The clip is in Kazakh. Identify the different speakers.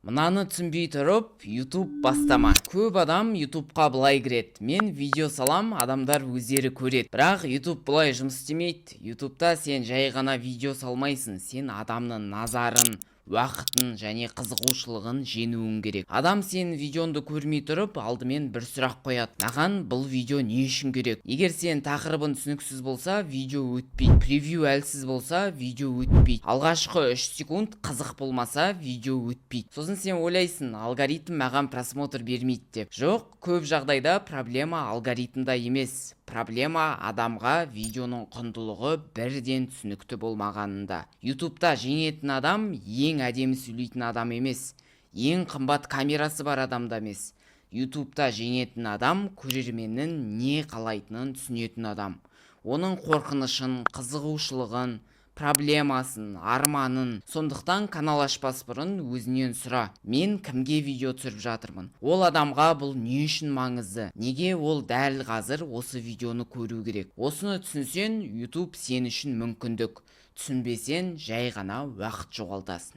Speaker 1: Мынаны түсінбей тұрып, YouTube бастама. Көп адам YouTubeқа былай кіреді: «Мен видео салам, адамдар өздері көреді». Бірақ YouTube бұлай жұмыс істемейді. YouTubeта сен жай ғана видео салмайсың, сен адамның назарын, уақытын және қызығушылығын жеңуің керек. Адам сенің видеоңды көрмей тұрып, алдымен бір сұрақ қояды: «Маған бұл видео не үшін керек?» Егер сен тақырыбың түсініксіз болса, видео өтпейді. Превью әлсіз болса, видео өтпейді. Алғашқы 3 секунд қызық болмаса, видео өтпейді. Сосын сен ойлайсың, алгоритм маған просмотр бермейді деп. Жоқ, көп жағдайда проблема алгоритмда емес, проблема адамға видеоның құндылығы бірден түсінікті болмағанында. Ютубта жеңетін адам ең әдемі сөйлейтін адам емес, ең қымбат камерасы бар адам да емес. Ютубта жеңетін адам — көрерменнің не қалайтынын түсінетін адам, оның қорқынышын, қызығушылығын, проблемасын, арманын. Сондықтан канал ашпас бұрын өзінен сұра: мен кімге видео түсіріп жатырмын? Ол адамға бұл не үшін маңызды? Неге ол дәл қазір осы видеоны көру керек? Осыны түсінсең, YouTube сен үшін мүмкіндік. Түсінбесең, жай ғана уақыт жоғалтасың.